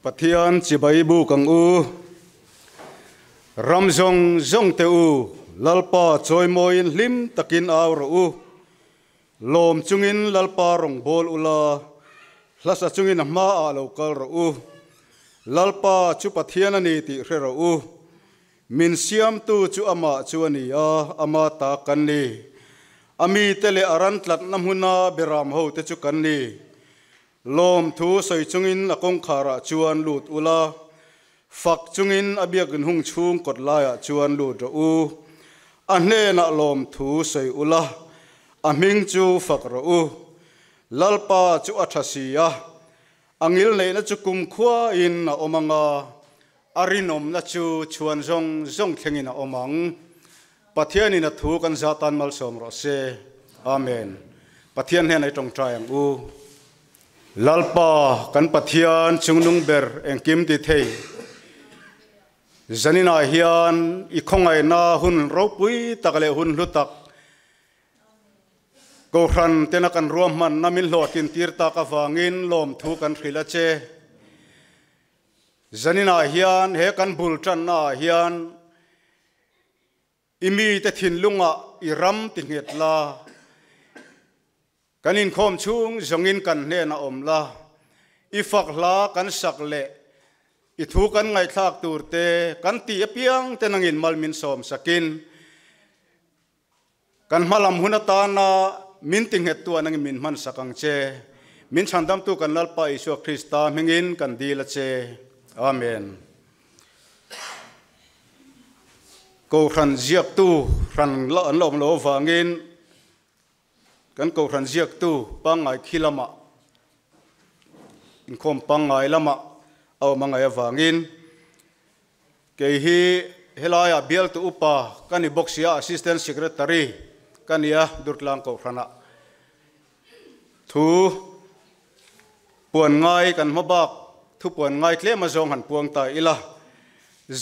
Pathian chibai buk ang u. Ram zawng zawng te u, Lalpa chawimawiin hlim takin au rawh u. Lawm chungin Lalpa rawngbâwl ula, hlasa chungin a hmaah lo kal rawh u. Lalpa chu Pathian a ni tih hre rawh u. Min siamtu chu amah chu a ni a, ama ta kan ni. A mite leh a ran tlatna hmuna beram hote chu kan ni. Lawmthu sawi chungin a kawngkharah chuan lut ula, fak chungin a biakin hung chhung kawt laiah chuan lut rawh u. A hnenah lawmthu sawi ula, a hming chu fak rawh u. Lalpa chu a tha si a, a ngilneihna chu kumkhuain a awm ang a, a rinawmna chu chhuan zawng zawng thlengin a awm ang. Pathianin a thu kan zah tan malsawm rawh se. Amen. Pathian hnenah i tawngtai ang u. Lalpa kan Pathian chungnung ber engkim ti thei. Zaninah hian i khawngaihna hun ropui tak leh hun hlu tak Kohhran tena kan ruahmanna min hlawhtlin tir tak avangin lawmthu kan hrilh a che. Zaninah hian he kan bul tanna ah hian I mite thinlungah i ram ti nghet la, kan inkhawm chhung zawngin kan hnenah awm la, i fak hla kan sak leh i thu kan ngaihthlak tur te kan tih apiang te nangin mal min sawm sakin kan hmalam hun atana min ti nghet tu ah nangin min hman sak ang che. Min chhandamtu kan Lalpa Isua Krista hmingin kan dil a che. Amen. Kohhran ziaktu hran an la awm lo avangin kan kohhran ziaktu pangngai khi lamah inkhawm pangngai lamah a awm a ngaih avangin kei hi helaiah bialtu upa ka ni bawk sia Assistant Secretary ka nia Durtlang Kohhranah thu Puan ngai kan hma bak thu puan ngai tlem a zawng han puang ta ila,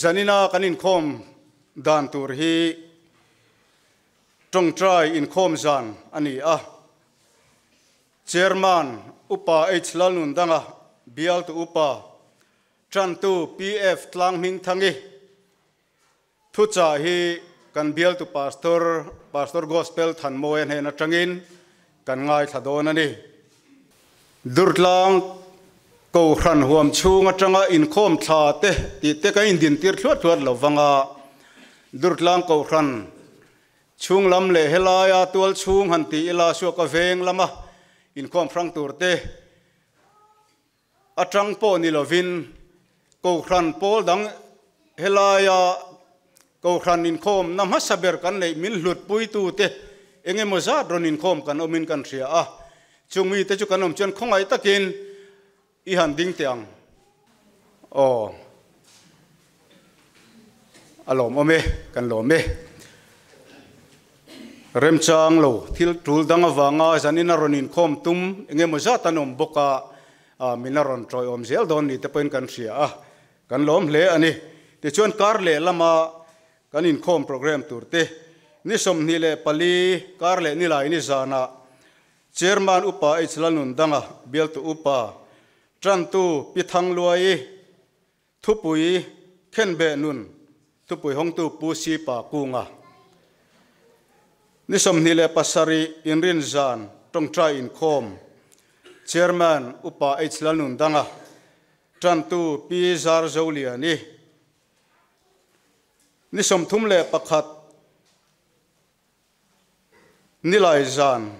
zanina kan inkhawm dan tur hi tawngtai inkhawm zan a ni a. Chairman Upa H Lalnundanga, Bialtu Upa Tantu PF Tlanghmingthangi Thuchah hi kan bialtu Pastor, Pastor Gospel Thanmawia hnen atangin kan ngaithla dawn a ni. Durtlang Kohhran huam chhung atanga inkhawm thla te tih te kan indintir thluat thluat lo vang a, Durtlang Kohhran chhung lam leh helaia tual chhung han ti ila suaka veng lama inkhawm hrang tur te Atang pawh ni lovin Kohhran pawl dang helaia Kohhran inkhawmna hmasa ber kan neih min hlutpuitute eng emaw zat rawn inkhawm kan awmin kan hria a, chung mite chu kan awm chuan khawngaih takin i han ding teh ang aw. A lawmawm e, kan lawm e. Remchang lo, thil tul dang avanga zanin a rawn inkhawm tum eng emaw zat an awm bawk a, min a rawn tawiawm zel dawn ni te pawhin kan hria a, kan lawm hle a ni. Tichuan kar leh lama kan inkhawm program tur te ni 24 kar leh nilai ni zanah Chairman Upa H Lalnundanga, Bialtu Upa Tantu Pi Thangluai, Thupui Khenbeh Nun, Thupui hawngtu Pu Sipa Kunga. Ni 27 Inrin Zan Tawngtai Inkhawm, Chairman Upa H Lalnundanga, Tantu Pi Zar Zoliani. Ni 31 Nilai zan,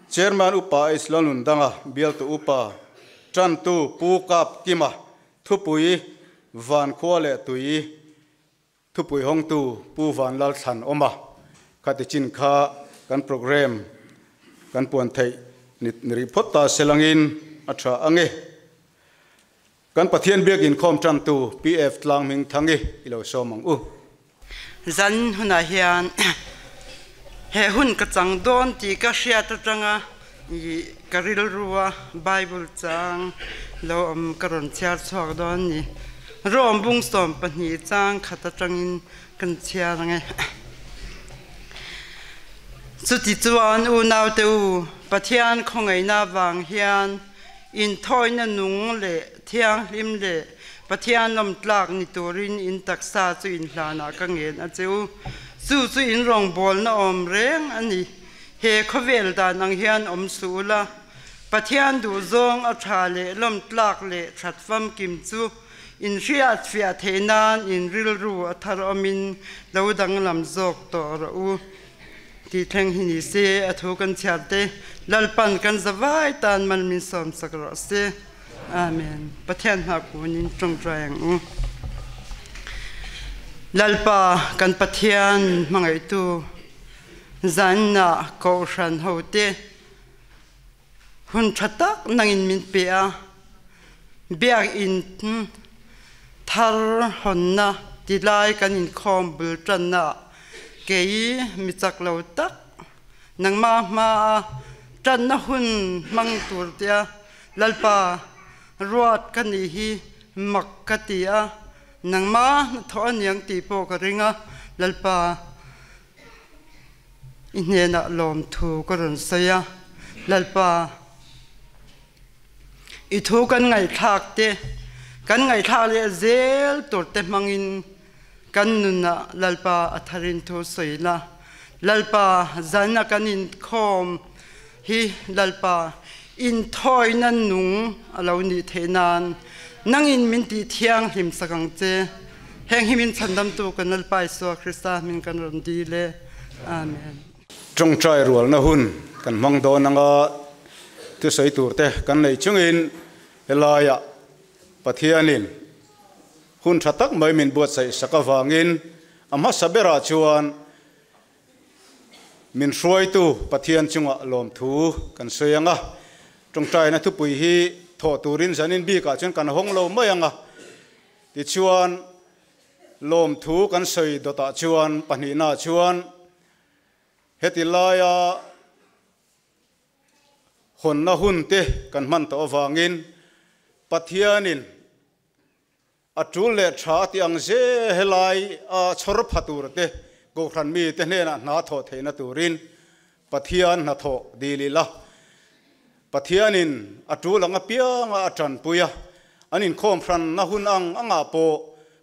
Chairman Upa H Lalnundanga, Bialtu Upa, Tantu Pu Kap Kima, Thupui Van Khua leh Tui, Thupui hawngtu Pu Van Lalthlan awm a, khati chin kha kan program kan puan theih ni rih phawt ta se langin a tha ang e. Kan Pathian biak inkhawm tantu PF Tlanghmingthangi i lo sawm ang u. Zan hunah hian he hun ka chang dawn tih ka hriat atanga i ka rilrua Bible chang lo awm ka rawn chhiar chhuak dawn a ni. Rom bung 12 chang khat atangin kan chhiar ang e. Chutichuan unaute u, Pathian khawngaihna vang hian. Inthawina nung leh thianghlim leh Pathian lawmtlak ni turin in taksa chu inhlanah ka ngen a che u. Chu chu in rawngbawlna awm reng a ni. He khawvel dan ang hian awm suh ula, Pathian duhzawng a tha leh lawmtlak leh that famkim chu in hriatfiah theih nan in rilru a thar awmin lo danglam zawk tawh rawh u. Tih thleng hi ni se, a thu kan chhiar te Lalpan kan zavai tan mal min sawmsak rawh se. Amen. Pathian hna kun in tawngtai ang u. Lalpa kan Pathian min hmangaihtu zanna kohhran ho te hun tha tak nangin min pe a, biakinn thar hawnna tilai kan inkhawm bul tanna ah kei mi chak lo tak nangmah hmaa tanna hun hmang tur tia Lalpa ruat ka nih hi mak ka ti a, nangmah hnathawh aniang tih pawh ka ring a, Lalpa I hnenah lawmthu ka rawn sawi a, Lalpa, i thu kan ngaihthlak te, kan ngaihthlak leh zel tur te hmangin kan nunah Lalpa a tharin thu sawi la. Lalpa, zana kan inkhawm hi Lalpa inthawina nung a lo nih theih nan nangin min tih thianghlim sak ang che. Heng hi min chhandamtu kan Lalpa Isua Krista hming kan rawn dil e. Amen. Tawngtai rualna hun kan hmang dawn anga thusawi turte kan nei chungin helaiah Pathianin hun tha tak mai min buatsaih sak avangin a hmasa berah chuan Min hruaitu Pathian chungah lawmthu kan sawi ang a, tawngtaina thupui hi thawh turin zanin bikah chuan kan hawng lo mai ang a. Tichuan, lawmthu kan sawi dawtah chuan pahnihnaah chuan heti laia hawnna hunte kan hman tawh avangin Pathianin A tul leh tha a ti ang ze helai a chhawr pha tur te Kohhran mi te hnenah hna thawh theihna turin Pathian hnathawh dil ila. Pathianin a tul ang apianga a tanpui a, an inkhawm hranna hun ang angah pawh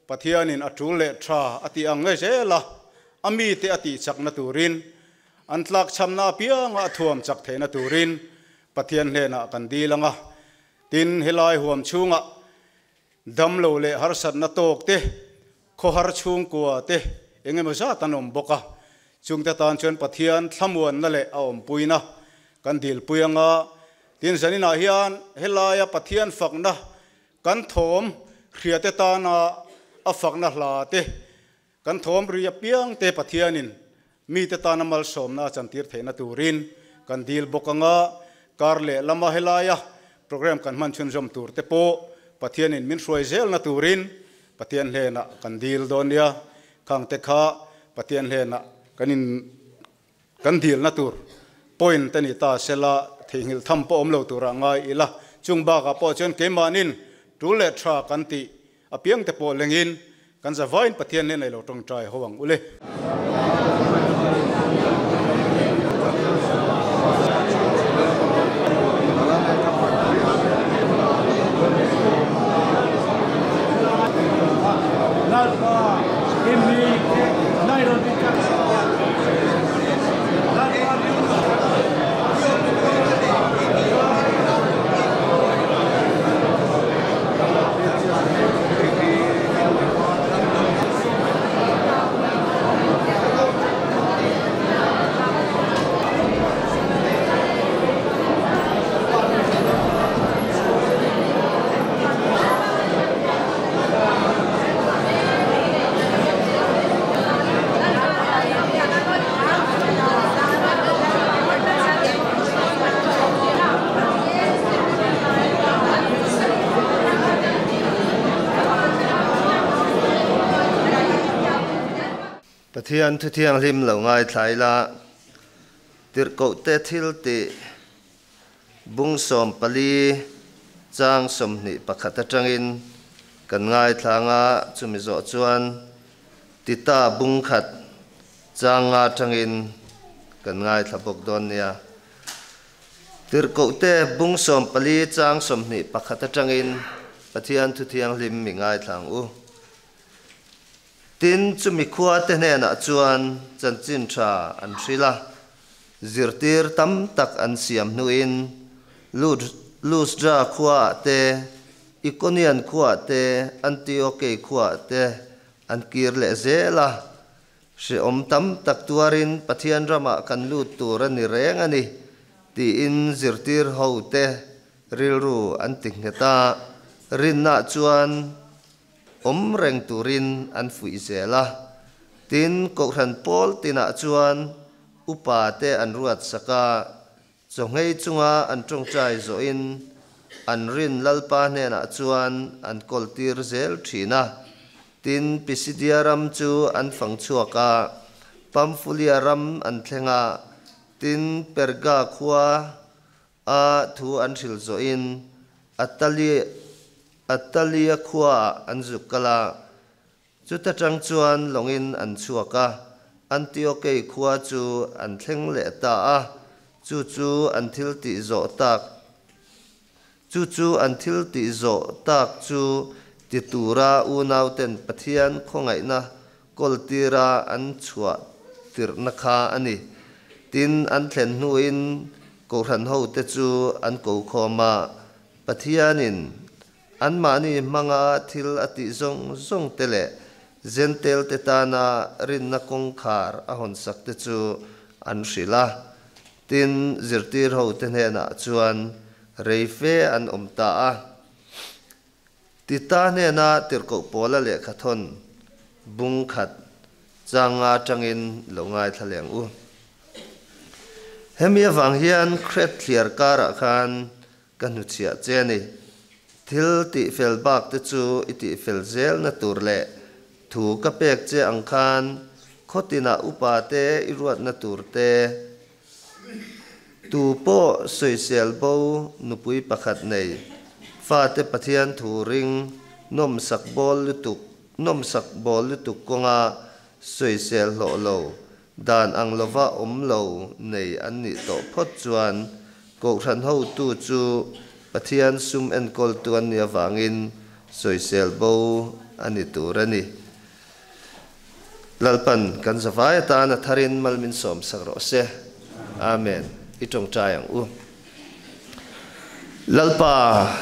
Pathianin a tul leh tha a ti ang nge zel a, a mite a tihchakna turin, an tlakchhamna apianga a thuam chak theihna turin Pathian hnenah kan dil ang a. Tin, helai huam chhungah Damlo leh harsatna tawk te, khawhar chhungkua te eng emaw zat an awm bawk a, chungte tan chuan Pathian thlamuanna leh a awmpuina kan dilpui anga, tin zaninah hian helaia Pathian fakna kan thawm hriate tana a fakna hla te, Kan thawm ri apiang te Pathianin mite tana malsawmna a chantir theihna turin kan dil bawk anga, kar leh lama helaia program kan hman chhunzawm tur te pawh Pathianin min hruai zelna turin Pathian hnenah kan dil dawn nia. Khang te kha Pathian hnenah kan in kan dilna tur point a ni ta sela theihnghilh tham pawh awm lo turah ngai ila. Chung bakah pawh chuan keimahnin tul leh tha kan tih Apiang te pawh lengin kan zavain Pathian nen ei lo tawngtai ho ang ule. Pathian thu thianghlim lo ngaithla ila, tirhkohte thil tih bung 14 chang 21 atangin kan ngaithla anga chumi zawh chuan Tita bung khat chang nga atangin kan ngaithla bawk dawn nia. Tirhkohte bung 14 chang 21 atangin Pathian thu thianghlim mi ngaithla ang u. Tin, chumi khuate hnenah chuan chanchin tha an hrilh a, zirtir tam tak an siam hnuin Lustra khuaah te, Ikonian khuaah te, Antiokei khuaah te an kir leh zel a. Hrehawm tam tak tuarin Pathian ramah kan lut tur a ni reng a ni, tiin zirtir hote rilru an ti nghet a, rinna chuan awm reng turin an fuih zel a. Tin, Kohhran pawl tinah chuan upate an ruatsak a, Chawngei chunga an tawngtai zawhin an rin Lalpa hnenah chuan an kawltir zel thin a. Tin, Pisidia ram chu an fang chhuak a, Pamfulia ram an thleng a. Tin, Perga khua a thu an hrilh zawhin Attalia khuaah an zuk kal a. Chuta tang chuan lawngin an chhuak a, Antiokei khua chu an thleng leh ta a, chu chu an thil tih zawh tak chu chu an thil tih zawh tak chu ti tura unauten Pathian khawngaihna kawltira an chhuah tirhna kha a ni. Tin, an thlen hnuin Kohhran hote chu an ko khawm a, Pathianin Anmahni hmanga thil a tih zawng zawng te leh Jentail te tana rinna kawngkhar a hawnsak te chu an hrilh a. Tin, zirtir ho te hnenah chuan rei fe an awm ta a. Tita hnena tirhkoh Paula lehkhathawn bung khat changa tangin lo ngaithla leng u. Hemi avang hian Kret thliar karah khan Ka hnuchhiah che a ni. Thil tihfel bak te chu i tihfel zel na tur leh thu ka pek che ang khan khawtinah upa te i ruatna tur te, tu pawh sawisel bo nupui pakhat nei, fate Pathian thu ring nawmsak bawl lutuk nawmsak bawl lutuk kawnga sawisel hlawh lo Dan ang lova awm lo nei an nih tawh phawt chuan Kohhran hotu chu Pathian sum enkawltu an nih avangin sawisel bo a ni tur a ni. Lalpan kan zavai atan a tharin mal min sawmsak rawh se. Amen. I tawngtai ang u. Lalpa,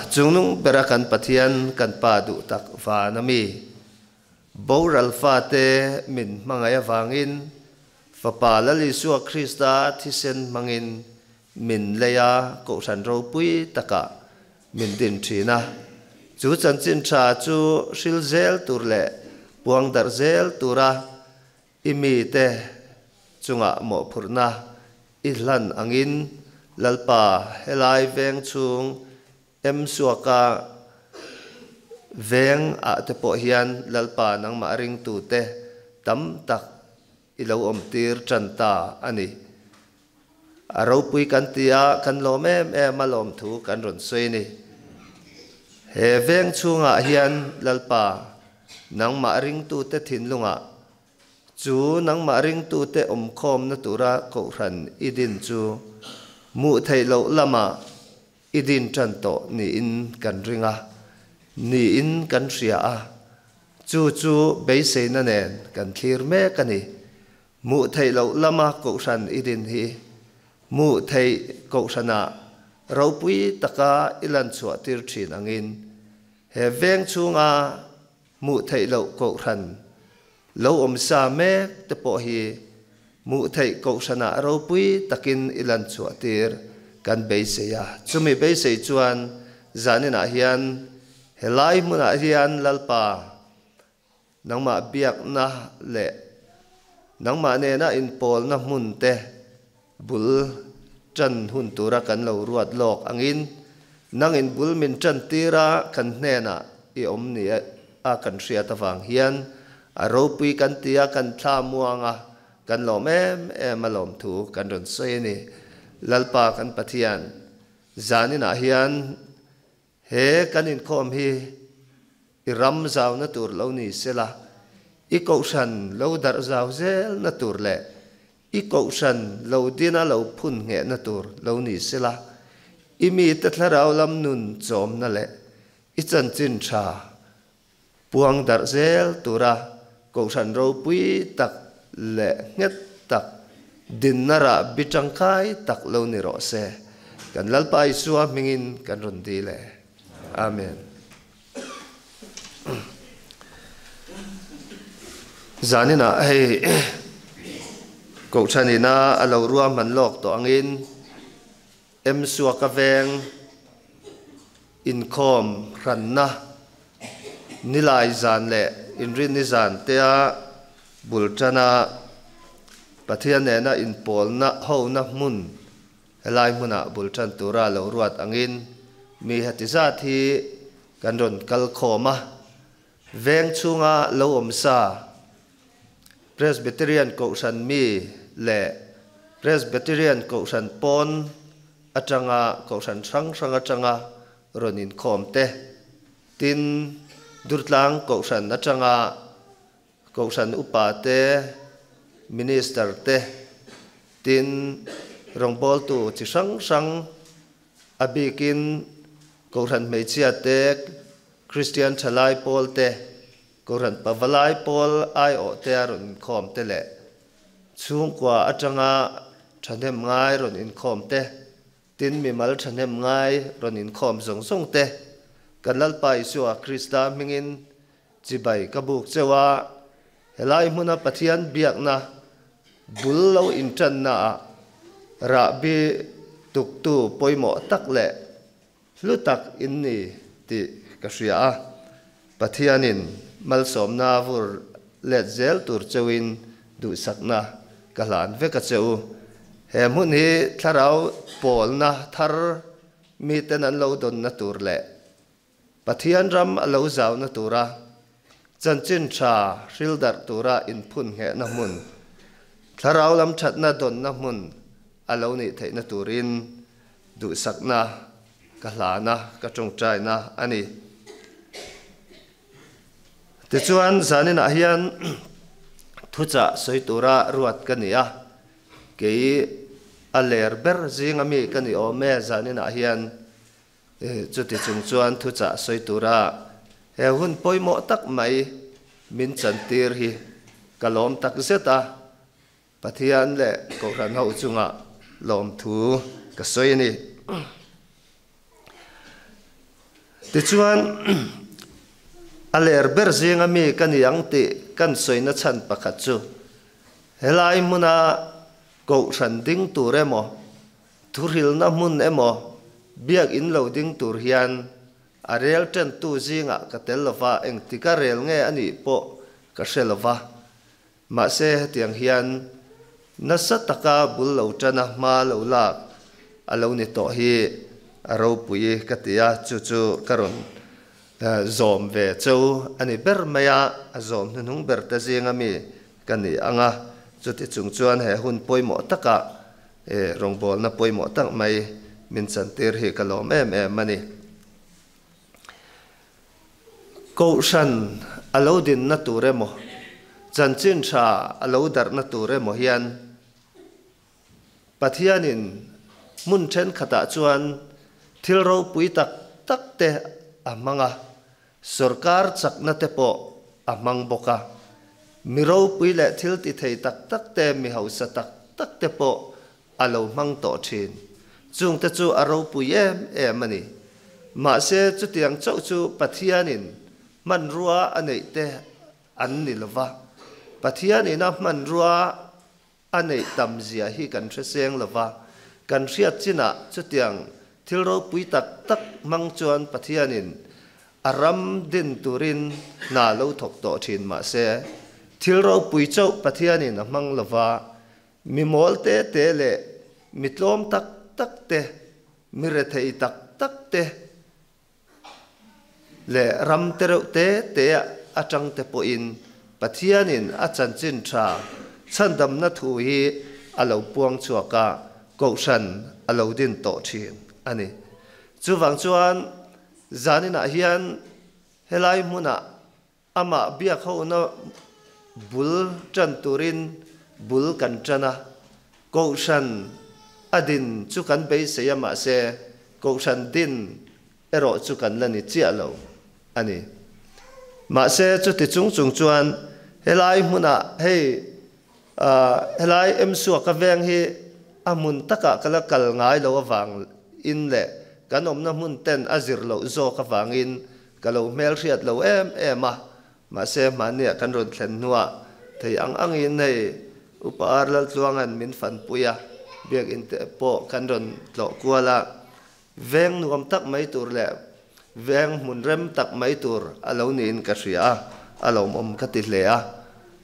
chungnung bera kan Pathian kan Pa duh tak van a mi. Boral fate min hmangaih avangin Fapa Lal Isua Krista thisen hmangin min lei a, Kohhran ropui takah min din thin a. Chu chanchin tha chu hril zel tur leh puang darh zel tura i mite chungah mawhphurhna i hlan angin Lalpa helai veng chhung Emsuaka veng ah te pawh hian Lalpa nangmah ringtu te tam tak i lo awm tir tan ta a ni. A ropui kan ti a, kan lawm em em a lawmthu kan rawn sawi a ni. He veng chhungah hian Lalpa nangmah ringtu te thinlungah chu nangmah ringtu te awmkhawmna tura kohhran i din chu hmuh theih loh lamah I din tan tawh niin kan ring a, niin kan hria a, chu chu beiseina nen kan thlir mek a ni. Hmuh theih loh lama kohhran i din hi hmuh theih kohhranah ropui taka i lan chhuah tir thin angin he veng chhunga hmuh theih loh kohhran lo awm sa mek te pawh hi hmuh theih kohhranah ropui takin i lan chhuah tir kan beisei a. Chumi beisei chuan zaninah hian helai hmunah hian Lalpa nangmah biakna leh nangmah nena inpawlna hmun te Bul ṭan hun tura kan lo ruat lawk angin nangin bul min ṭan tir a, kan hnenah i awm ni a kan hriat avang hian a ropui kan ti a, kan thla muang a, kan lawm em em a lawmthu kan rawn sawi a ni. Lalpa kan Pathian, zaninah hian he kan inkhawm hi i ram zauna tur lo ni sela, i kohhran lo darh zau zelna tur leh I kohhran lo dina lo phun nghehna tur lo ni sela, I mite thlarau lam nun chawmna leh i chanchin tha puang darh zel tura Kohhran ropui tak leh nghet tak dinna rah bi tangkai tak lo ni rawh se. Kan Lalpa Isua hmingin kan rawn dil e. Amen. Zaninah hei Kohhran ina a lo ruahman lawk tawh angin Emsuaka veng inkhawm hranna nilai zan leh inrinni zan tea bul tana Pathian nena inpawlna hona hmun helai hmunah bul tan tura lo ruat angin mi heti zat hi kan rawn kal khawm a, veng chhunga lo awm sa Presbyterian Kohhran mi leh Presbyterian Kohhran pawn atanga Kohhran hrang hrang atanga rawn inkhawm te, tin, Durtlang Kohhran atanga Kohhran upa te, Minister te, tin, rawngbawltu chi hrang hrang, a bikin Kohhran hmeichhia te, Kristian thalai pawl te, Kohhran pavalai pawl aiawhte a rawn inkhawm te leh chhungkua atanga thahnem ngai rawn inkhawm te, tin mimal thahnem ngai rawn inkhawm zawng zawng te kan Lalpa Isua Krista hmingin chibai ka buk cheu a, helai hmuna Pathian biakna bul lo intanna ah rahbi tuktu pawimawh tak leh Hlu tak in ni tih ka hria a, Pathianin malsawmna vur let zel tur cheuin duhsakna ka hlan vek a che u. He hmun hi thlarau pawlna thar miten an lo dawnna tur leh Pathian ram a lo zauna tura chanchin tha hrildarh tura inphun nghehna hmun, thlarau lam thatna dawnna hmun a lo nih theihna turin Duhsakna ka hlana ka tawngtaina a ni. Tichuan zaninah hian thuchah sawi tura ruat ka ni a, kei a ler ber zinga mi ka ni awm e zaninah hian chuti chung chuan thuchah sawi tura he hun pawimawh tak mai min chantir hi ka lawm tak zet a. Pathian leh Kohhran ho chungah lawmthu ka sawi a ni. Tichuan, a ler ber zinga mi ka ni ang tih kan sawina chhan pakhat chu helai hmuna Kohhran ding tur emaw, thuhrilna hmun emaw, biakinn lo ding tur hian a rel tentu zingah ka tel lova, engtika rel nge a nih pawh ka hre lova. Mahse hetiang hian nasa taka bul lo tana hma lo lak a lo ni tawh hi a ropui ka ti a, chu chu ka rawn zawm ve cho a ni ber mai a, a zawm hnuhnung ber te zinga mi ka ni ang a, chuti chung chuan he hun pawimawh takah rawngbawlna pawimawh tak mai min chantir hi ka lawm em em a ni. Kohhran a lo dinna tur emaw, chanchin tha a lo darhna tur emaw hian Pathianin hmun thenkhatah chuan thil ropui tak tak te a hmang a, sawrkar chakna te pawh a hmang bawk a. Mi ropui leh thil ti thei tak tak te, mi hausa tak tak te pawh a lo hmang tawh thin. Chungte chu a ropui em em a ni. Mahse, chutiang chauh chu Pathianin hmanrua a neih te an ni lo va. Pathianin a hmanrua a neih tam zia hi kan hre seng lo va. Kan hriat chinah chutiang thil ropui tak tak hmang chuan Pathianin a ram din turin hna lo thawk tawh thin mahse, thil ropui chauh Pathianin a hmang lo va. Mi mawl te te leh mi tlawm tak tak te, mi rethei tak tak te leh ram te reuh te te atang te pawhin Pathianin a chanchin tha chhandamna thu hi a lo puang chhuak a, Kohhran a lo din tawh thin a ni. Chuvang chuan zaninah hian helai hmunah Amah biak hona bul tan turin bul kan tan a, Kohhran a din chu kan beisei a mahse Kohhran din erawh chu kan la ni chiah lo a ni. Mahse, chuti chung chung chuan helai hmunah hei helai Emsuaka veng hi a hmun takah ka la kal ngai lo avang in leh kan awmna hmun ten a zir loh zawk avangin ka lo hmelhriat lo em em a. Mahse, hmahniah kan rawn thlen hnuah thei ang angin hei Upa Ar Laltluanga'n min fanpui a, biakinn te pawh kan rawn tlawh kual a. Veng nuam tak mai tur leh veng hmun rem tak mai tur a lo niin ka hria a, a lawmawm ka ti hle a.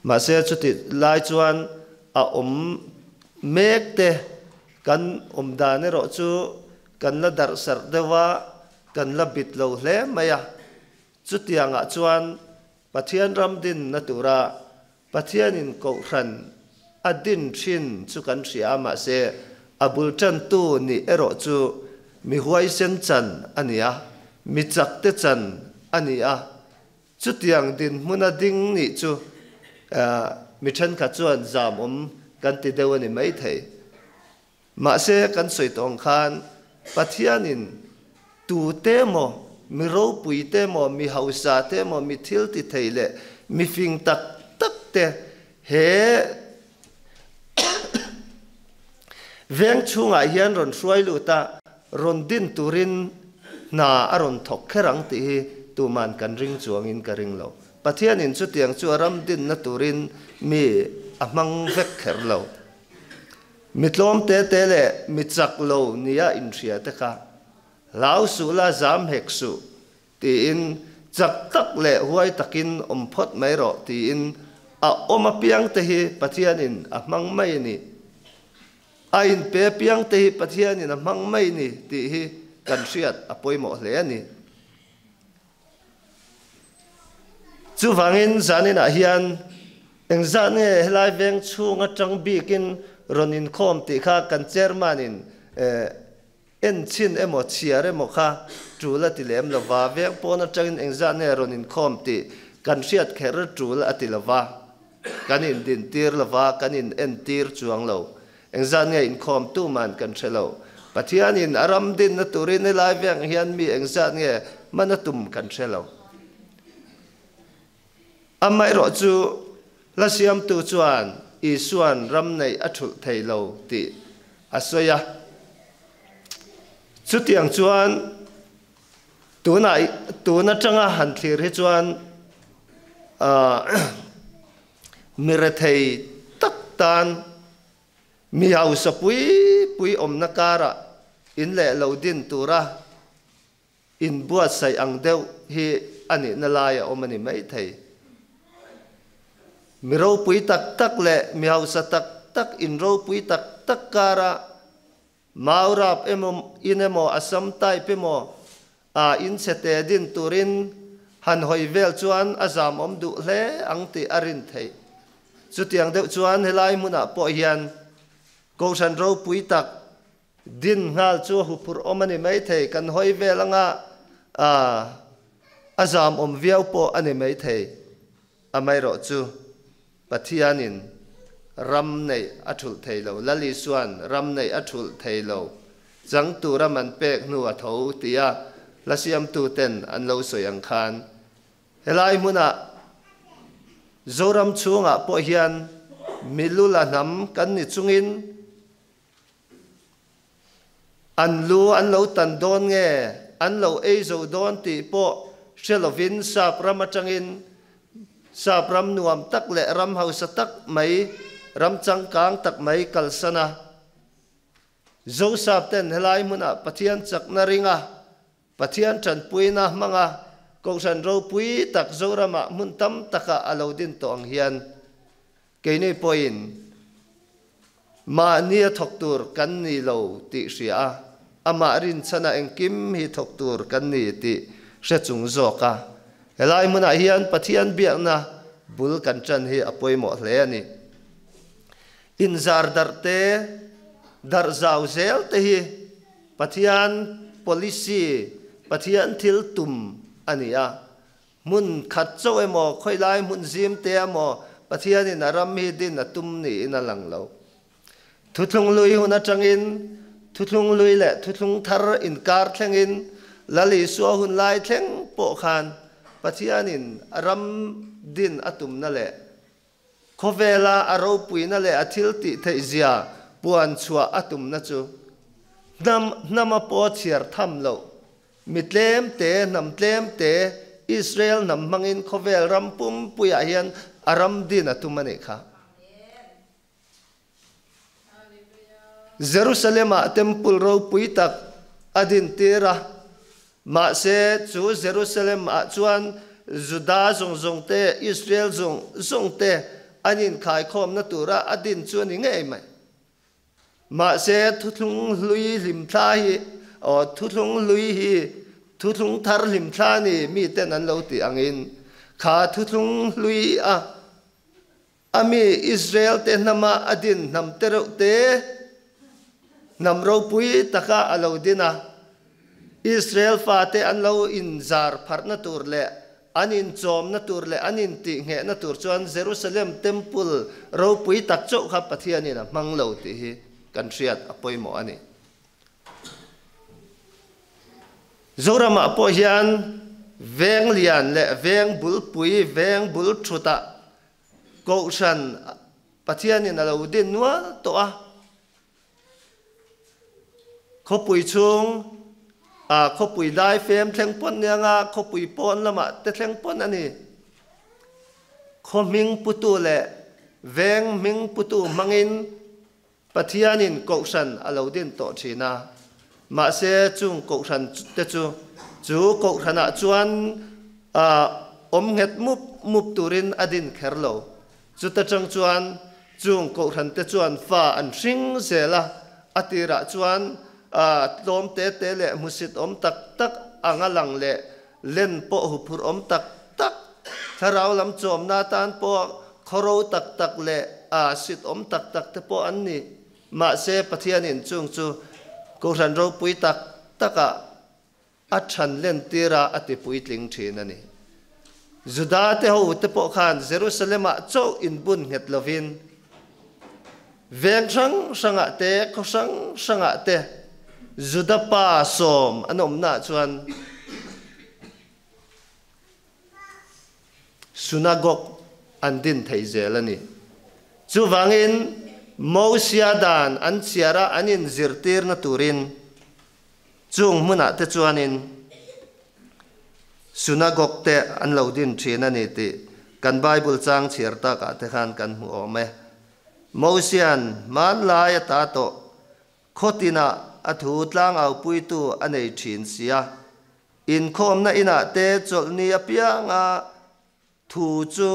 Mahse chuti lai chuan a awm mek te kan awm dan erawh chu kan la darh sarh deuh a, kan la bit lo hle mai a. Chutiangah chuan Pathian ram dinna tura Pathianin Kohhran a din thin chu kan hria a, mahse a bul tantu nih erawh chu mi huaisen chan a ni a, mi chakte chan a ni a. Chutiang dinhmuna ding nih chu mi thenkhat chuan zamawm kan ti deuh a ni maithei. Mahse, kan sawi tawh ang khan Pathianin tute emaw, mi ropui te emaw, mi hausa te emaw, mi thil ti thei leh mi fing tak tak te he veng chhungah hian rawn hruai lut a, rawn din turin hna a rawn thawk kher ang tih hi tuman kan ring chuangin ka ring lo. Pathianin chutiang chu a ram dinna turin mi a hmang vek kher lo. Mi tlawm te te leh mi chak lo nia inhria te kha hlau suh la zam hek suh tiin chak tak leh huai takin awm phawt mai rawh tiin a awm apiang te hi Pathianin a hmang mai a ni. A inpe apiang te hi Pathianin a hmang mai ni tih hi kan hriat a pawimawh hle a ni. Chuvangin zaninah hian engzah nge helai veng chhung atang bikin rawn inkhawm tih kha kan chairman-in en chhin emaw chhiar emaw kha tul a ti lem lo va, veng pawn atangin engzah nge rawn inkhawm tih kan hriat kher tul a ti lo va, kan indintir lo va, kan in entir chuang lo. Engzah nge inkhawm tuman kan hre lo. Pathianin a ram dinna turin helai veng hian mi engzah nge hman a tum kan hre lo. Amaherawh chu hla siamtu chuan Isua'n ram neih a thulh thei lo tih a sawi a. Chutiang chuan tunah tun atanga han thlir hi chuan Mi rethei tak tan mi hausa pui pui awmna karah in leh lo din tura inbuatsaih ang deuh hi a nihna lai a awm a ni maithei. Mi ropui tak tak leh mi hausa tak tak in ropui tak tak karah Maurap emaw in emaw Assam type emaw ah in chhe te din turin han hawi vel chuan a zam awm duh hle ang tih a rin theih. Chutiang deuh chuan helai hmunah pawh hian Kohhran ropui tak din nghal chu huphurh awm a ni maithei, kan hawi vel anga a zam awm viau pawh a ni maithei. Amaherawh chu Pathianin ram neih a thulh thei lo, Lal Isua'n ram neih a thulh thei lo, chang tura man pek hnu a tho tia hla siamtuten an lo sawi ang khan, helai hmunah Zoram chhungah pawh hian milula hnam kan ni chungin an lu an lo tan dawn nge an lo ei zo dawn tih pawh hre lovin sap ram atangin sap ram nuam tak leh ram hausa tak mai, ram changkang tak mai kalsan a. Zosap ten helai hmunah Pathian chakna ringa Pathian tanpuina hmanga Kohhran ropui tak Zoramah hmun tam takah a lo din tawh ang hian Keini pawhin mahni a thawk tur kan ni lo tih hria a, amah rinchhana engkim hi thawk tur kan ni tih hre chung zawk a, helai hmunah hian Pathian biakna bul kan ṭan hi a pawimawh hle a ni. Inzar darh te, darh zau zel te hi Pathian policy, Pathian thil tum a ni a, Hmun khat chauh emaw, khawilai hmun zim te emaw Pathianin a ram hi din a tum niin a lang lo. Thuthlung lui hun atangin Thuthlung Hlui leh Thuthlung Thar inkar thlengin Lal Isua hun lai thleng pawh khan Pathianin a ram din a tumna leh khawvela a ropuina leh a thil tih theih zia puan chhuah a tumna chu hnam hnama pawh chhiar tham loh mi tlem te, hnam tlem te, Israel hnam hmangin khawvel ram pumpuiah hian a ram din a tum a nih kha. Jerusalem-ah temple ropui tak a dintir a, mahse chu Jerusalem-ah chuan Juda zawng zawng te, Israel zawng zawng te an inkhaikhawmna tura a din chu a ni ngei mai. Mahse thuthlung hlui hlimthla hi, aw thuthlung hlui hi thuthlung thar hlimthla ni miten an lo tih angin kha thuthlung hlui a A mi Israel-te hnama a din hnam te reuh te, hnam ropui taka a lo din a, Israel fate an lo inzar pharhna tur leh an inchawmna tur leh an intihnghehna tur chuan Jerusalem Temple ropui tak chauh kha Pathianin a hmang lo tih hi kan hriat a pawimawh a ni. Zoramah pawh hian veng lian leh veng bulpui, veng bul thutah Kohhran Pathianin a lo din nual tawh a. Khawpui chhung ah khawpui dai fem thleng pawn nia nga khawpui pawn lamah te thleng pawn a ni. Khaw hming putu leh veng hming putu hmangin Pathianin Kohhran a lo din tawh thin a, mahse chung Kohhran te chu chu Kohhranah chuan awm nghet mup mup turin a din kher lo. Chuta tang chuan chung Kohhran te chuan fa an hring zel a, a tirah chuan tlawm te te leh hmusit awm tak tak anga lang leh len pawh huphurh awm tak tak, thlarau lam chawmna atan pawh khawro tak tak leh a sit awm tak tak te pawh an ni. Mahse, Pathianin chung chu Kohhran ropui tak takah a chhan lentir a, a ti puitling thin a ni. Juda te ho te pawh khan Jerusalem-ah chauh inbun nghet lovin veng hrang hrangah te, khaw hrang hrangah te Juda pa sawm an awmnaah chuan Synagogue an din thei zel a ni. Chuvangin Mosia dan an chhiar a an inzirtirna turin chung hmunah te chuanin Synagogue te an lo din thin a ni tih kan Bible chang chhiar takah te khan kan hmu awm e. Mosia'n hmanlai ata tawh Khawtinah a thu tlangaupuitu a nei thin sia. Inkhawmna inah te chawlhni apianga thu chu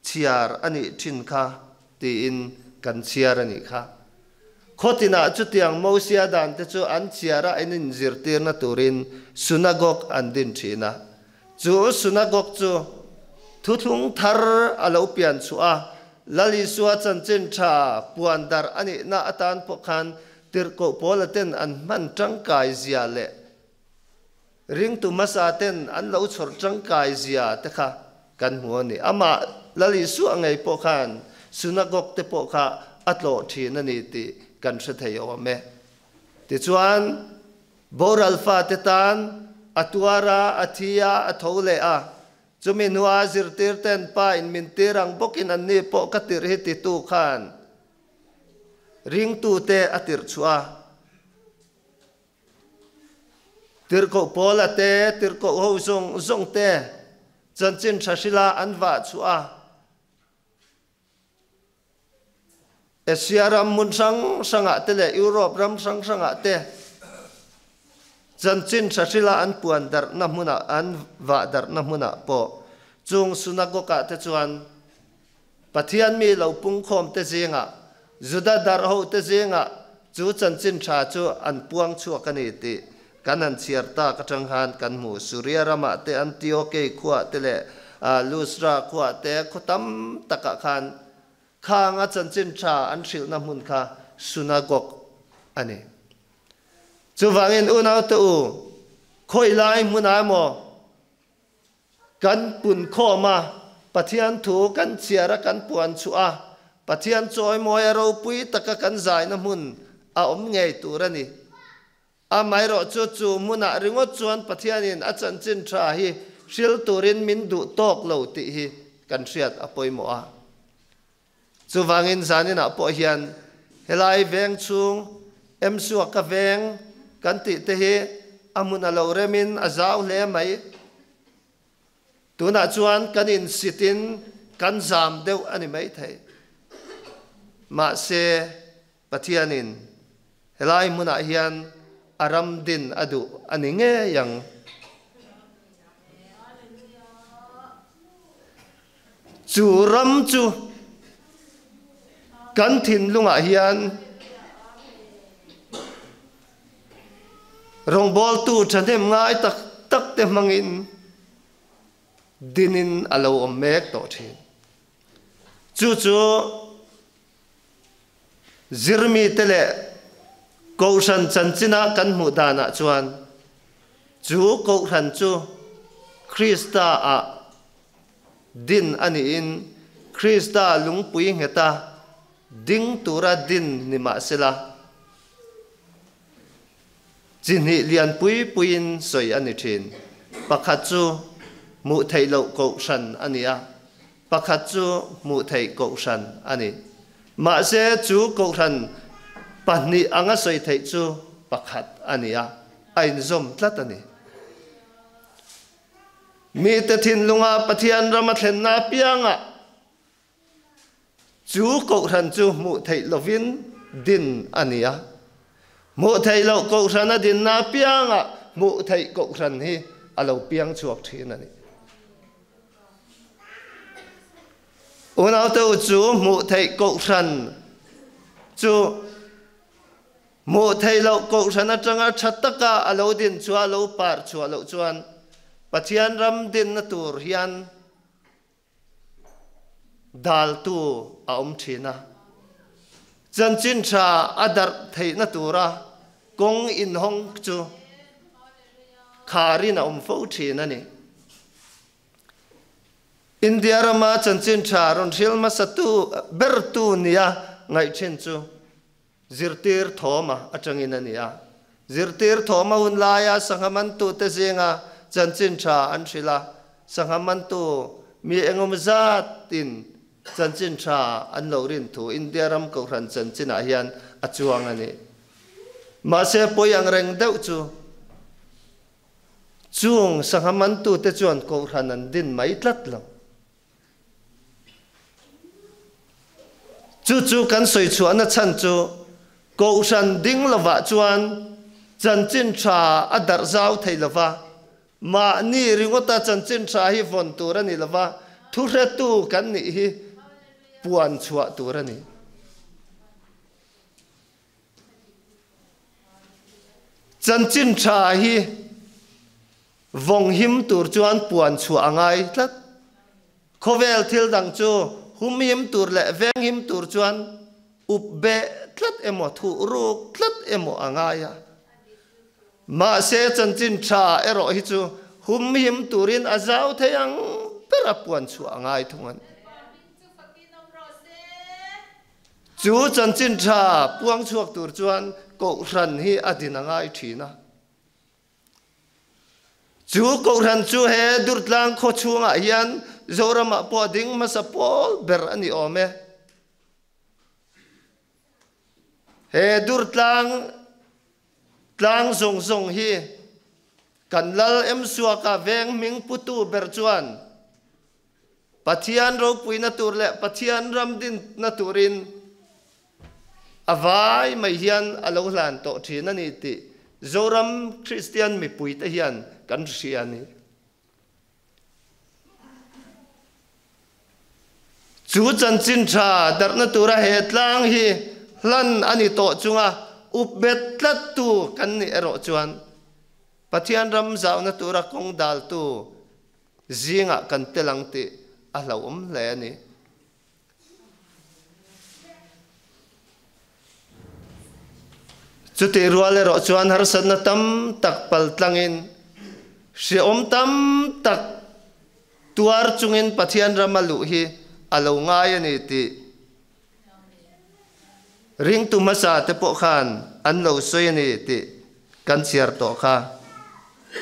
chhiar a nih thin kha tiin kan chhiar a nih kha. Khawtinah chutiang Mosia dan te chu an chhiar a in inzirtirna turin synagogue an din thin a. Chu synagogue chu thuthlung thar a lo pian chhuah a, Lal Isua chanchin tha puan darh a nihna atan pawh khan tirhkoh Paula ten an hman tangkai zia leh ringtu hmasa ten an lo chhawr tangkai zia te kha kan hmu a ni. Amah Lal Isua ngei pawh khan synagogue te pawh kha a tlawh thin a ni tih kan hre thei awm e. Tichuan, boral fate tan a tuar a, a thi a, a tho leh a. Chumi hnua zirtir ten pa in min tir ang bawkin anni pawh ka tirh hi titu khan ringtute a tirh chhuah a. Tirhkoh Paula te, tirhkoh ho zawng zawng te chanchin tha hrila an vah chhuah a. Asia ram hmun hrang hrangah te leh Europe ram hrang hrangah te chanchin tha hrila an puan darhna hmunah an vah darhna hmunah pawh chung synagogue-ah te chuan Pathian mi lo pungkhawm te zingah Juda darh ho te zingah chu chanchin tha chu an puang chhuak a ni tih kan han chhiar tak atang khan kan hmu. Suria ramah te Antiokei khuah te leh Lustra khuah te khaw tam takah khan Khang a chanchin tha an hrilhna hmun kha synagogue a ni. Chuvangin unaute u, khawi lai hmunah emaw kan pun khawm a, Pathian thu kan chhiar a kan puan chhuah a, Pathian chawimawi a ropui taka kan zaina hmun a awm ngei tur a ni. Amaherawhchu chu hmunah ringawt chuan Pathianin a chanchin tha hi hril turin min duh tawk lo tih hi kan hriat a pawimawh a. Chuvangin zaninah pawh hian helai veng chhung Emsuaka veng kan tih te hi a hmun a lo remin a zau hle mai. Tunah chuan kan insitin kan zam deuh a ni maithei. Mahse, Pathianin helai hmunah hian a ram din a duh a ni ngei ang. Chu ram chu kan thinlungah hian rawngbawltu thahnem ngai tak tak te hmangin dinin a lo awm mek tawh thin. Chu chu Zirmite leh Kohhran chanchina kan hmuh danah chuan chu Kohhran chu Krista-ah din a niin Krista lungpui ngheta ding tura din ni mah sela, chi hnih lian pui puiin sawi a ni thin. Pakhat chu hmuh theih loh Kohhran a ni a, Pakhat chu hmuh theih kohhran a ni. Mahse, chu kohhran pahnih anga sawi theih chu pakhat a ni a, a inzawm tlat a ni. Mite thinlunga Pathian rama thlenna apiangah chu kohhran chu hmuh theih lovin din a ni a. Hmuh theih loh kohhran a dinna apiangah hmuh theih kohhran hi a lo piang chhuak thin a ni. Unaute u chu hmuh theih kohhran chu hmuh theih loh kohhran atanga tha taka a lo din chhuah a lo par chhuah loh chuan Pathian ram dinna tur hian daltu a awm thin a. Chanchin tha a darh theihna tura kawng inhawng chu kharin a awm fo thin a ni. India rama chanchin tha rawn hril hmasatu bertu nia ngaih thin chu zirtir thawma atangin a ni a. Zirtir thawma hun laia sangha mantute zinga chanchin tha an hrilh a, sangha mantu mi engemaw zatin chanchin tha an lo rin thu India ram kohhran chanchinah hian a chuang a ni. Mahse pawi ang reng deuh chu Chung sangha mantute chuan kohhran an din mai tlat lo. Chu chu kan sawi chhuahna chhan chu kohhran ding lovah chuan chanchin tha a darh zau thei lova, mahni ringawta chanchin tha hi vawn tur a ni lova, thuhretu kan nih hi puan chhuah tur a ni. Chanchin tha hi vawng him tur chuan puan chhuah a ngai tlat. Khawvel thil dang chu hum him tur leh veng him tur chuan up beh tlat emaw thuh ruk tlat emaw a ngai a. Mahse chanchin tha erawh hi chu hum him turin a zau thei ang ber a puan chhuah a ngai thung a ni. Chu chanchin tha puang chhuak tur chuan Kohhran hi a din a ngai thin a. Chu Kohhran chu he Durtlang khaw chhungah hian Zoramah pawh a ding hmasa pawl ber a ni awm e. He Durtlang tlang zawng zawng hi kan Lal Emsuaka veng hming putu ber chuan Pathian ropuina tur leh Pathian ram dinna turin a vai mai hian a lo hlan tawh thin a ni tih Zoram Kristian mipuite hian kan hria a ni. Chu chanchin tha darhna tura he tlang hi hlan a ni tawh chunga up bet tlattu kan nih erawh chuan Pathian ram zauna tura kawng daltu Zingah kan tel ang tih a hlauhawm hle a ni. Chutih rual erawh chuan harsatna tam tak pal tlangin, hrehawm tam tak tuar chungin Pathian rama luh hi a lo ngai a ni tih. Ringtu hmasa te pawh khan an lo sawi a ni tih kan chhiar tawh kha.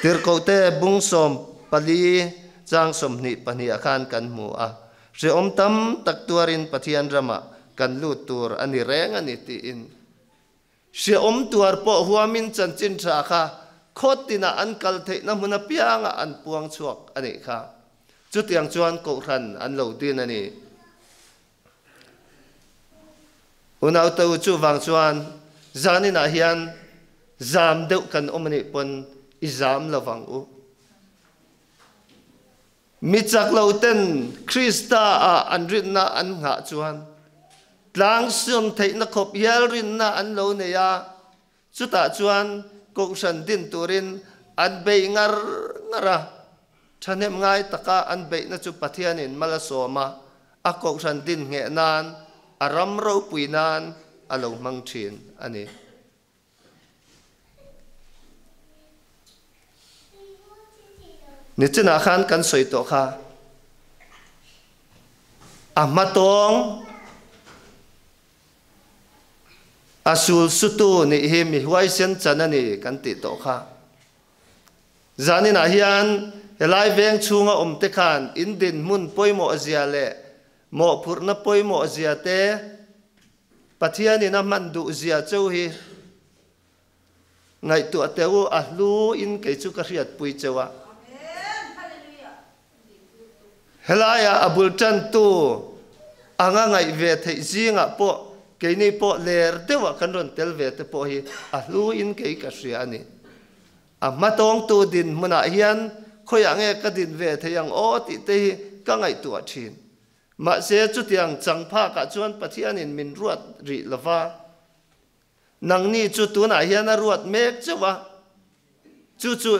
Tirhkohte bung 14 chang 22 ah khan kan hmu a, hrehawm tam tak tuarin Pathian ramah kan lut tur a ni reng a ni tiin. Hrehawm tuar pawh huamin chanchin tha kha khaw tinah an kal theihna hmun apiangah an puang chhuak a nih kha. Chutiang chuan Kohhran an lo din a ni. Unaute u chuvang chuan zaninah hian zam deuh kan awm anih pawn i zam lovang u. Mi chak lo ten Krista ah an rinna an nghah chuan tlang siam theihna khawp hial rinna an lo nei a, Chutah chuan Kohhran din turin an beih ngar ngar a, thahnem ngai taka an beihna chu Pathianin mal a sawm a, a Kohhran din ngheh nan, a ram ropui nan a lo hmang thin a ni. Nichinah khan kan sawi tawh kha, a hmatawng, A sul sutu nih hi mi huaisen chan a ni kan tih tawh kha. Zaninah hian helai veng chhunga awmte khan in dinhmun pawimawh zia leh mawhphurhna pawimawh zia te Pathianin a hman duh zia cheu hi ngaihtuah teh u, a hlu in kei chu ka hriatpui cheu a. Helaiah a bul tantu anga ngaih ve theih zingah pawh keini pawh ler deuhah kan rawn tel ve te pawh hi a hlu in kei ka hria a ni. A hmatawngtu dinhmunah hian khawiah nge ka din ve thei ang aw tih te hi ka ngaihtuah thin. Mahse chutiang changphakah chuan Pathianin min ruat rih lova. Nangni chu tunah hian a ruat mek chauh a, chu chu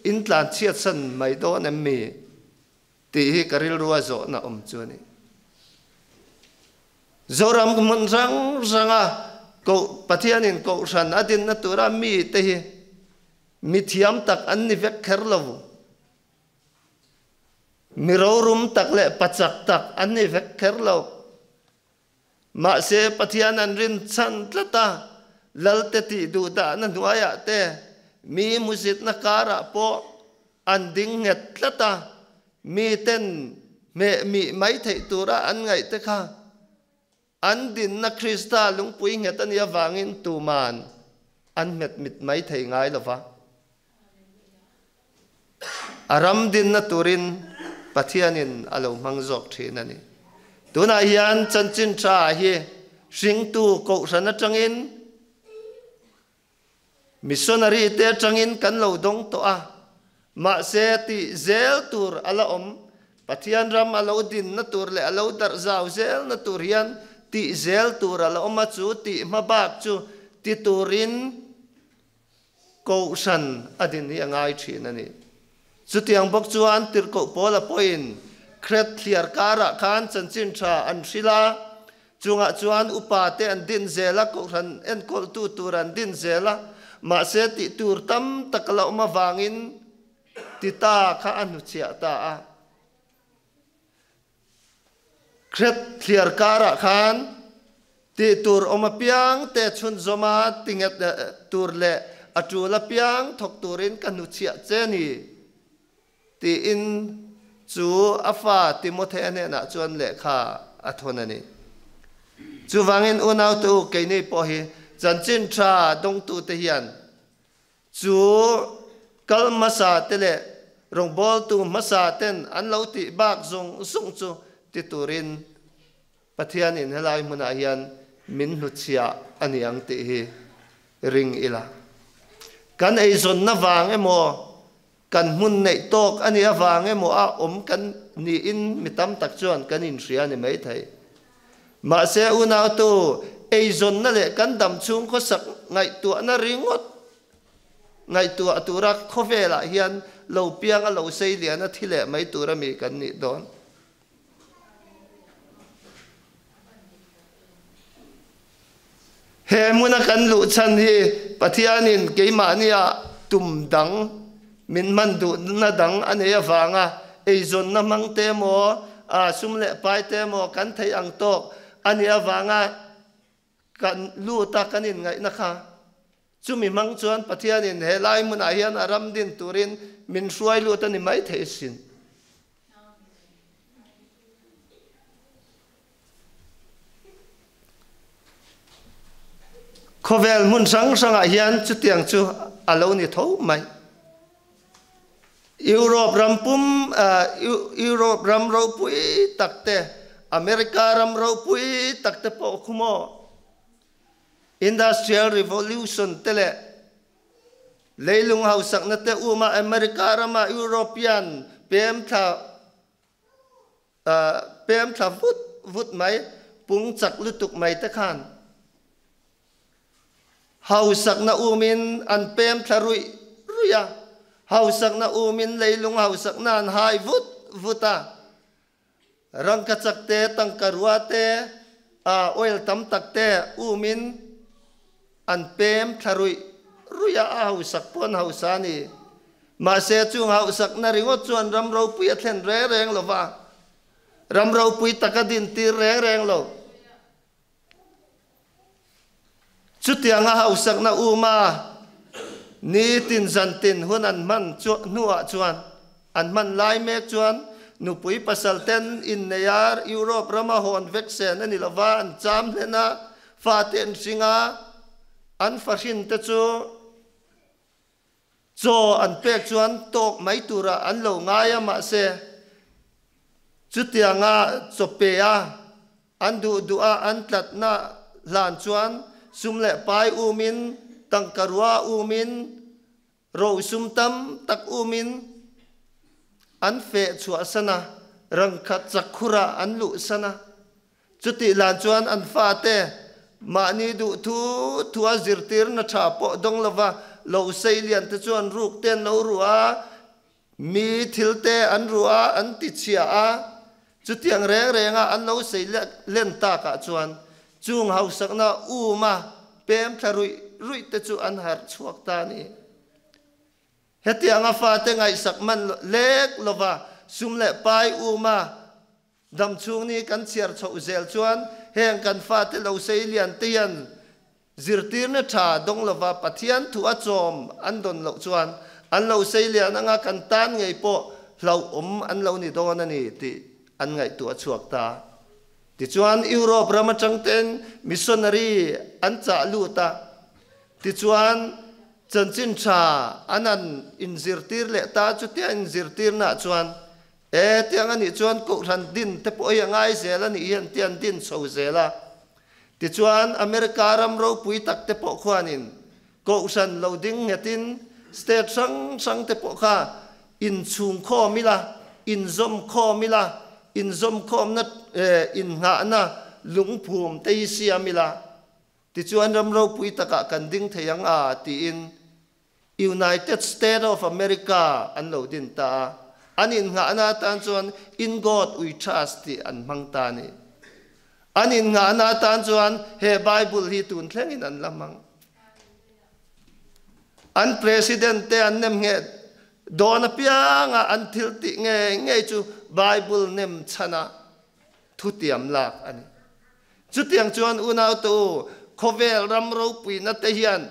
in tlan chhiatsan mai dawn em mi? tih hi ka rilru a zawhna awm chu a ni. Zoram hmun hrang hranga koh Pathianin kohhran a dinna tura mite hi mi thiam tak an ni vek kher lo. Mi rorum tak leh pachak tak an ni vek kher lo. Mahse, Pathian an rin chhan tlat a, Lalte tih duhdahna hnuaiah te, mi hmusitna karah pawh an ding nghet tlat a, miten hmeh mih mai theih tura an ngaih te kha an dinna Krista lungpui nghet a nih avangin tuman an hmet mit mai thei ngai lo va. A ram dinna turin Pathianin a lo hmang zawk thin a ni. Tunah hian chanchin tha hi hringtu kohhran atangin missionary te atangin kan lo dawng tawh a, mahse tih zel tur a la awm. Pathian ram a lo dinna tur leh a lo darh zau zelna tur hian tih zel tur a la awm a, chu tih hma bak chu ti turin Kohhran a din hi a ngai thin a ni. Chutiang bawk chuan Tirhkoh Paula pawhin Kret thliar karah khan chanchin tha an hrilh a, chungah chuan upa te an din zel a, kohhran enkawltu tur an din zel a, mahse tih tur tam tak a la awm avangin Tita kha a hnuchhiah ta a. Kret thliar karah khan tih tur awm apiang te chhunzawma tinghet tur leh a tul apiang thawk turin ka hnuchhiah che ni, tiin chu a fa Timothea hnenah chuan lehkha a thawn a ni. Chuvangin unaute u, keini pawh hi chanchin tha dawngtute hian Chu kal hmasa te leh rawngbawltu hmasa ten an lo tih bak zawng zawng chu ti turin Pathianin helai hmunah hian min hnuchhiah a ni ang tih hi ring ila. Kan eizawnna vang emaw, kan hmun neih tawk a nih avang emaw a awm kan niin mi tam tak chuan kan inhria a ni maithei. Mahse unautu eizawnna leh kan dam chhung khawsak ngaihtuahna ringawt ngaihtuah tura khawvelah hian lo piang a lo sei lian a thi leh mai tura mi kan nih dawn. He hmuna kan luh chhan hi Pathianin keimahnia tum dang min hman duhna dang a nei avanga eizawnna hmang te emaw, sum leh pai te emaw kan theih ang tawk a nih avanga Kan lut a kan inngaihna kha chumi hmang chuan Pathianin he lai hmunah hian a ram din turin min hruai lut a ni maithei sin. Khawvel hmun hrang hrangah hian chutiang chu a lo ni tho mai. Europe ram pum, Europe ram ropui tak te, America ram ropui tak te pawh khu maw? Industrial Revolution te leh leilung hausakna te uma America rama European pem thla pem thla vut vut mai, pung chak lutuk mai te khan Hausakna umin an pem thla ruih ruih a, hausakna umin leilung hausakna an hai vut vut a. Rangkachak te, tangkarua te, oil tam tak te umin an pem thla ruih ruih a, a hausak pawh an hausa a ni. Mahse, chung hausakna ringawt chuan ram ropui a thlen reng reng lo va, ram ropui tak a dintir reng reng lo. Chutianga hausakna uma nitin zantin hun an hman hnuah chuan an hman lai mek chuan nupui pasal ten innei a Europe rama hawn vek sen a ni lova an cham hlen a, fate an hring a, an fahrin te chu Chaw an pek chuan tawk mai turah an lo ngai a mahse chutianga chaw pe a an duh duh a an tlatna hlan chuan sum leh pai umin tangka rua umin ro sum tam tak umin an feh chhuah san a rangkhat chakhurah an luh san a. Chutih lan chuan an fate mahni duh thu thua zirtirna tha pawh dawng lova lo sei lian te chuan ruk te an lo ruh a, mi thil te an ruh a, an ti chhia a. Chutiang reng renga an lo sei len takah chuan chung hausakna uma pem thla ruih ruih te chu an harh chhuak ta a ni. Hetianga fate ngaihsak man lek lova sum leh pai uma Damchhung ni kan chhiar chhoh zel chuan heng kan fate lo sei lian te hian zirtirna tha dawng lova Pathian thu a chawm an dawn loh chuan an lo sei lian anga kan tan ngei pawh hlauhawm an lo ni dawn a ni tih an ngaihtuah chhuak ta. Tichuan Europe ram atang ten missionary an chah lut a, tichuan chanchin tha an han inzirtir leh ta, chutia inzirtirnaah chuan E, tiang a nih chuan Kohhran din te pawh hi a ngai zel a nih hian ti an din chho zel a. Tichuan, America ram ropui tak te pawh khuanin Kohhran lo ding nghetin state hrang hrang te pawh kha inchhungkhawm ila, inzawmkhawm ila, inzawmkhawmna innghahna lungphum te hi siam ila, tichuan ram ropui takah kan ding thei ang a tiin United State of America an lo din ta a, an innghahna atan chuan In God We Trust tih an hmang ta a ni. An innghahna atan chuan he Bible hi tun thlengin an la hmang. An President te an nem ngheh dawn apianga an thil tih ngei ngei chu Bible nem chhana thutiam lak a ni. Chutiang chuan unau te u, khawvel ram ropuina te hian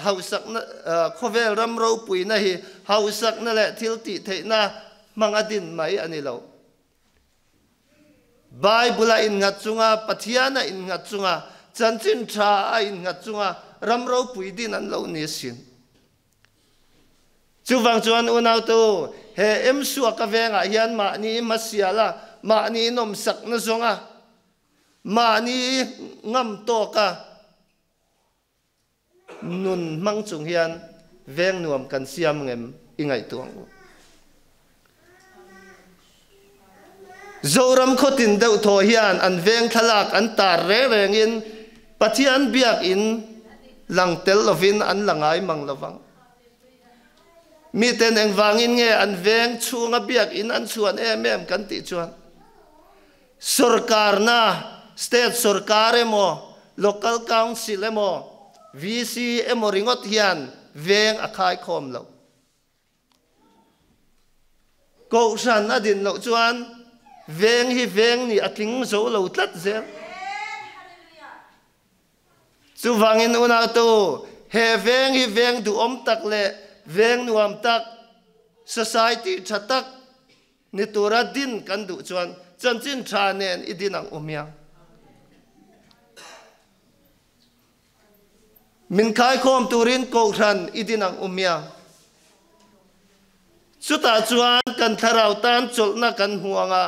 hausakna, khawvel ram ropuina hi hausakna leh thil tih theihna hmang a din mai a ni lo. Bible a innghat chunga, Pathian a innghat chunga, chanchin tha a innghat chunga ram ropui din an lo ni asin. Chuvang chuan unautu, he Emsuaka vengah hian mahni hmasiala, mahni nawmsakna zawnga, mahni ngam tawka nun hmang chung hian veng nuam kan siam ngem i ngaihtuah ang u. Zoram khawtin deuh thaw hian an veng thlalak an tar reng rengin Pathian biakinn lang tel lovin an la ngai mang lovang. Miten engvangin nge an veng chhunga biakinn an chhuan em em kan tih chuan sorkarna, state sorkar emaw, local council emaw, VC emaw ringawt hian veng a khaikhawm lo. Kohhran a din loh chuan veng hi veng nih a tling zo lo tlat zel. Chuvangin unautu, he veng hi veng duhawm tak leh veng nuam tak, society tha tak ni tura din kan duh chuan chanchin tha nen i din ang u hmiang. Min khaikhawm turin Kohhran i din ang u hmiang. Chutah chuan kan thlarau tan chawlhna kan hmu ang a,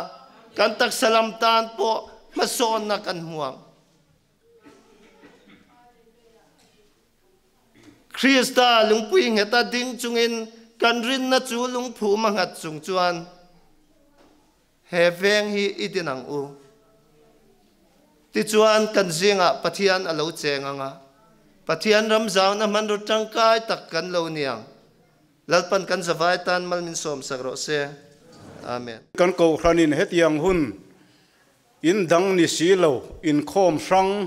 kan taksa lam tan pawh hmasawnna kan hmu ang. Krista lungpui ngheta ding chungin kan rinna chu lungphum a nghat chung chuan he veng hi i din ang u. Tichuan kan zingah Pathian a lo cheng ang a, Pathian ram zauna hmanraw tangkai tak kan lo ni ang. Lalpan kan zavai tan mal min sawmsak rawh se. Amen. Kan Kohhranin hetiang hun in dang ni si lo, inkhawm hrang,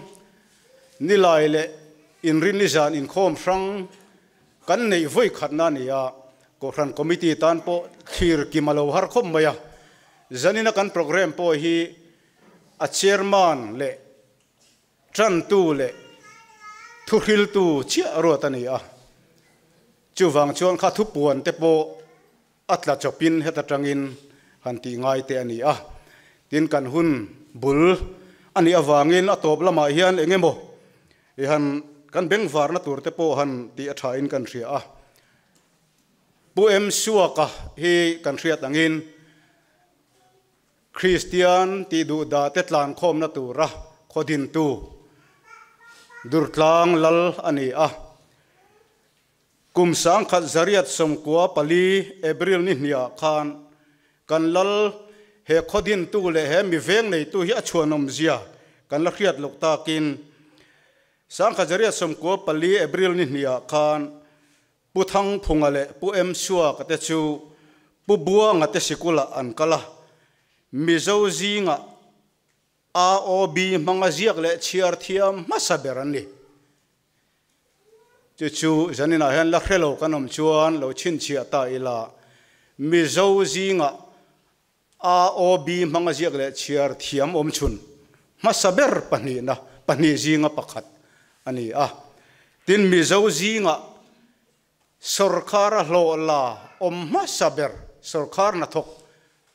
nilai leh inrinni zan inkhawm hrang kan neih vawi khatna a ni a, Kohhran Committee tan pawh thlir kim a lo har khawp mai a. Zanina kan programme pawh hi a Chairman leh Ṭantu leh thuhriltu chiah ruat a ni a, chuvang chuan kha thupuan te pawh a tla chawpin heta tangin han tih ngai te a ni a. Tin, kan hun bul a nih avangin a tawp lamah hian eng emaw i han kan bengvarna tur te pawh han tih a thain kan hria a. Pu M. Suaka hi kan hriat angin Kristian tih duhdah te tlankhawmna tura khaw dintu Durtlang lal a ni a. Kum 1994 April ni hniah khan kan lal he khaw dintu leh he mi veng neitu hi a chhuanawmzia kan la hriat loh takin 1994 April ni hniah khan Pu Thangphunga leh Pu Em Suaka te chu Pu Buanga te sikulah an kal a, Mizo zingah AOB hmanga ziak leh chhiar thiam hmasa ber an ni. Chu chu zaninah hian la hre lo kan awm chuan lo chhinchhiah ta ila, Mizo zingah AOB hmanga ziak leh chhiar thiam awm chhun hmasa ber pahnihna pahnih zinga pakhat a ni a. Tin, Mizo zingah sawrkhara hlawh la awm hmasa ber, sawrkhar hnathawk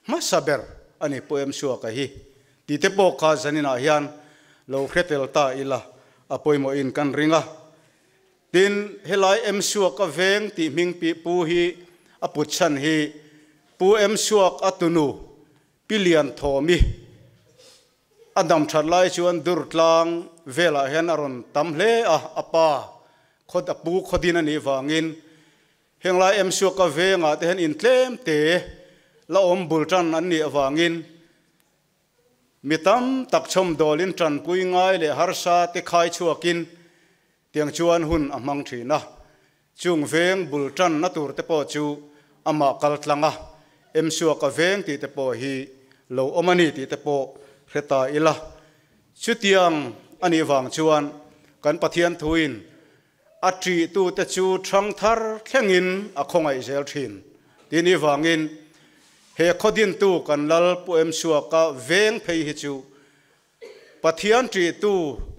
hmasa ber a ni Pu Em Suaka hi. Tih te pawh kha zaninah hian lo hre tel ta ila a pawimawhin kan ring a. Tin, helai Em Suaka veng tih hming pi pu hi a put chhan hi Pu Em Suak a tunu Pi Lian Thawmi a dam that lai chuan Durtlang velah hian a rawn tam hle a, a pa khaw a pu khawdin a nih vangin henglai Em Suaka vengah te hian intlem te la awm bul tan an nih avangin Mi tam tak chhawmdawlin tanpui ngai leh harsa te khai chhuakin tiang chuan hun a hmang thin a. Chung veng bul tanna tur te pawh chu amah kal tlang a, Emsuaka veng tih te pawh hi lo awm a ni tih te pawh hre ta ila. Chutiang a nih vang chuan kan Pathian thuin a ṭihtute chu ṭhang thar thlengin a khawngaih zel ṭhin. Tih ni vangin he khaw dintu kan Lal Pu Emsuaka veng phei hi chu Pathian ṭihtu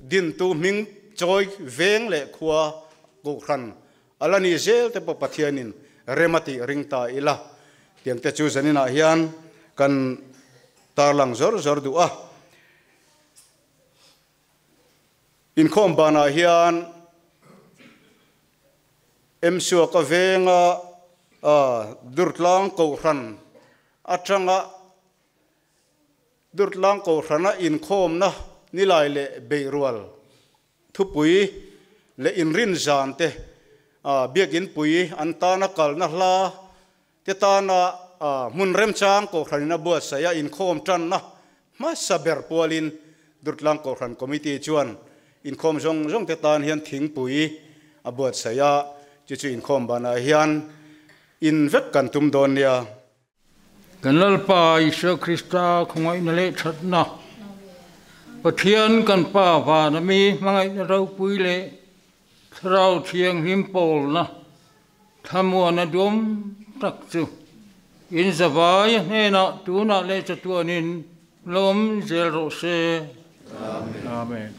dintu hming chawi veng leh khua Kohhran a la ni zel te pawh Pathianin rem a tih ring ta ila. Tiangte chu zaninah hian kan tarlang zawr zawr duh a. Inkhawm banah hian Emsuaka venga Durtlang Kohhran atanga Durtlang Kohhrana inkhawmna nilai leh beihrual thupui leh inrin zan te biakinpui an tana kalna hla te tana hmun remchang Kohhranin a buatsaih a inkhawm tanna hmasa ber pualin Durtlang Kohhran Committee chuan inkhawm zawng zawng te tan hian thingpui a buatsaih a, chu chu inkhawm banah hian in vek kan tum dawn nia. Kan Lalpa Isua Krista khawngaihna leh thatna, Pathian kan Pa vana mi hmangaihna ropui leh Thlarau Thianghlim pawlna Thlamuana duam tak chu in zavai a hnenah tunah leh chatuanin lawm zel rawh se. Amen.